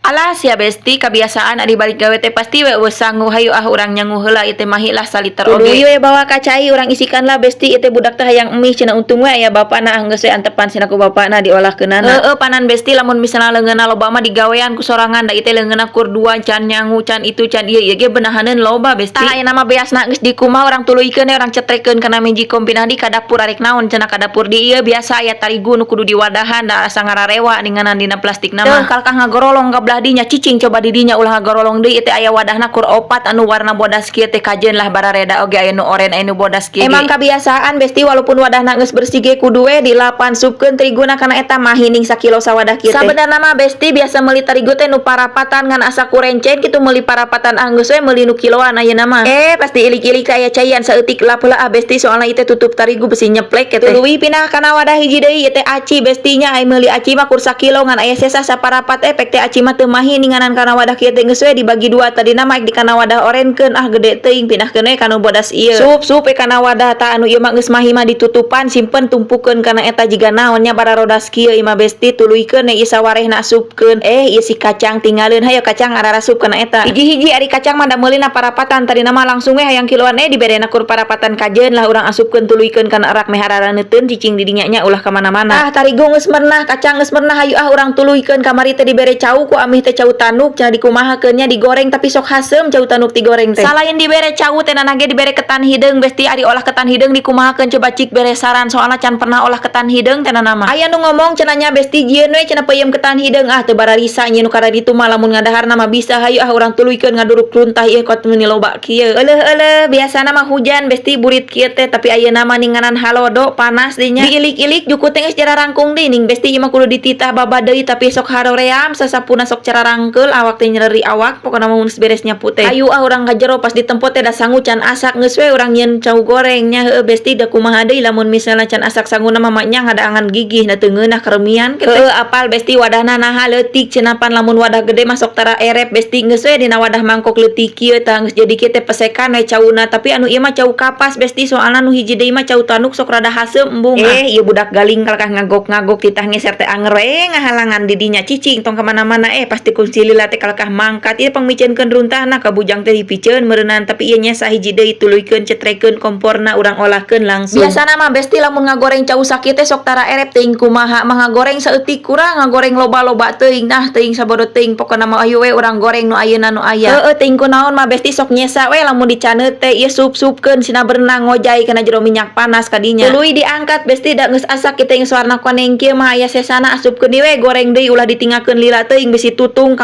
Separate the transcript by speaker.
Speaker 1: Alah sia, Besti, kebiasaan ari balik gawe teh pasti we euweuh sangu. Hayu ah, urang nyangu heula, ieu teh mahi lah saliter oge.
Speaker 2: Tuluy we bawa ka cai, urang isikan lah, Besti. Ieu teh budak teh hayang mie cenah, untung we aya bapana. Geus we antepan cenah ku bapana diolahkeunana.
Speaker 1: Heeh, panan, Besti, lamun misalna leungeunna loba mah digawean ku sorangan, da ieu teh leungeunna kur dua, can nyangu, can itu, can ieu, ieu ge benahaneun loba, Besti. Tah, ayeuna mah beasna geus dikumaha, urang tuluykeun we, urang cetrekeun kana magicom, pindah di ka dapur. Arek naon cenah ka dapur di ieu? Biasa aya tarigu nu kudu diwadahan, da asa ngararewa ninganan dina plastikna mah. Teuh, kalkah ngagorolong ka belah dinya, cicing coba di dinya, ulah ngagorolong deui. Ieu teh aya wadahna kur opat anu warna bodas kieu teh, kajeun lah barareda oge, aya nu oren, aya nu bodas kieu ge.
Speaker 2: Emang kebiasaan, Besti, walaupun wadahna geus bersih ge kudu we dilapan supkeun teriguna kana eta, mahi ning sakilo sawadah kieu teh.
Speaker 1: Sabenerna mah, Besti, biasa meuli tarigu teh nu parapatan, ngan asa kurencen kitu meuli parapatan. Ah, geus we meuli nu kiloan ayeuna mah. Eh, pasti ilik-ilik teh aya caian saeutik, lap heula ah, Besti, soalna ieu teh tutup tarigu besi nyeplek teh.
Speaker 2: Tuluy pindah kana wadah hiji deui, ieu teh aci, Besti nya. Ai meuli aci mah kur sakilo, ngan aya sesa saparapat. Efek teh aci mah teu mahi ninganan kana wadah kieu teh, geus we dibagi dua. Tadina mah di kana wadah orenkeun, ah, gede teuing, pindahkeun we kana bodas ieu. Sup sup we kana wadah. Tah, anu ieu mah geus mahi mah ditutupan, simpen, tumpukeun kana eta jiga naon nya, bararodas kieu ieu mah, Besti. Tuluykeun ieu sawarehna, asupkeun. Eh, ieu si kacang tinggalin, hayo kacang ararasup kana eta hiji-hiji. Ari kacang mah da meulina parapatan, tadina mah langsung we hayang kiloan, eh diberena kur parapatan. Kajeun lah, urang asupkeun, tuluykeun kana rak meh hararaneuteun. Cicing di dinya nya, ulah ka mana-mana.
Speaker 1: Ah, tarigu geus merenah, kacang geus merenah, hayu ah urang tuluykeun. Kamari teh dibere cau ku amih teh, cau tanuk cenah, dikumahakeun nya, digoreng, tapi sok haseum cau tanuk digoreng teh. Salain dibere cau teh, nanah ge dibere ketan hideung, Besti. Ari olah ketan hideung dikumahakeun coba, cik bere saran, soalna can pernah olah ketan hideung teh nanah mah.
Speaker 2: Aya nu ngomong cenah nya, Besti, jieun we cenah peuyeum ketan hideung. Ah, teu bararisa nyeun nu kararitu mah, lamun ngadaharna mah bisa. Hayu ah, urang tuluykeun ngaduruk runtah ieu kot meuni loba kieu.
Speaker 1: Euleuh euleuh, biasana mah hujan, Besti, burit kieu teh, tapi ayeuna mah ninganan halodo, panas dinya. Diilik-ilik juku teh geus jararangkung deui ning, Besti. Ieu mah kudu dititah babad deui, tapi sok haroream sasapuna, sok cararangkeul awak teh, nyeri awak pokona mah mun geus beres nyapu teh. Hayu ah urang ka jero, pas ditempo teh da sangu can asak, geus we urang nyieun cau goreng nya. Heueuh, Besti, da kumaha deui lamun misalna can asak sanguna mah nya ngadaangan gigih na teu ngeunah keremian kitu. Heueuh, apal, Besti, wadahna naha leutik cenah? Pan lamun wadah gede mah sok tara erep, Besti. Geus we dina wadah mangkok leutik kieu. Tah, geus jadi kieu teh, pesekan we cauna, tapi anu ieu mah cau kapas, Besti, soalna nu hiji deui mah cau tanuk, sok rada haseum, embung ah.
Speaker 2: Eh, ieu budak galing kalakah ngagok-ngagok, titah ngeser teh anger we ngahalangan di dinya. Cicing, tong kamana-mana. Eh, pasti kunci lila teh kalakah mangkat. Ieu pangmiceunkeun runtahna ka bujang teh dipiceun meureunan, tapi ieu nya sahiji deui, tuluykeun, cetrekeun komporna, urang olahkeun langsung.
Speaker 1: Biasana mah, Besti, lamun ngagoreng cau sakieu teh sok tara erep, teuing kumaha mah, ngagoreng saeutik kurang, ngagoreng loba-loba teuing. Nah, teuing sabodo teuing, pokona mah ayu we urang goreng nu ayeuna nu aya.
Speaker 2: Heueuh, teuing kunaon mah, Besti, sok nyesa we lamun dicaneut teh. Ieu sup-supkeun sina berenang ngojay kana jero minyak panas kadinya.
Speaker 1: Tuluy diangkat, Besti, da geus asak kitu, geus warna koneng kieu mah. Aya sesana, asupkeun deui we, goreng deui, ulah ditinggalkeun lila teuing, bisi tutung.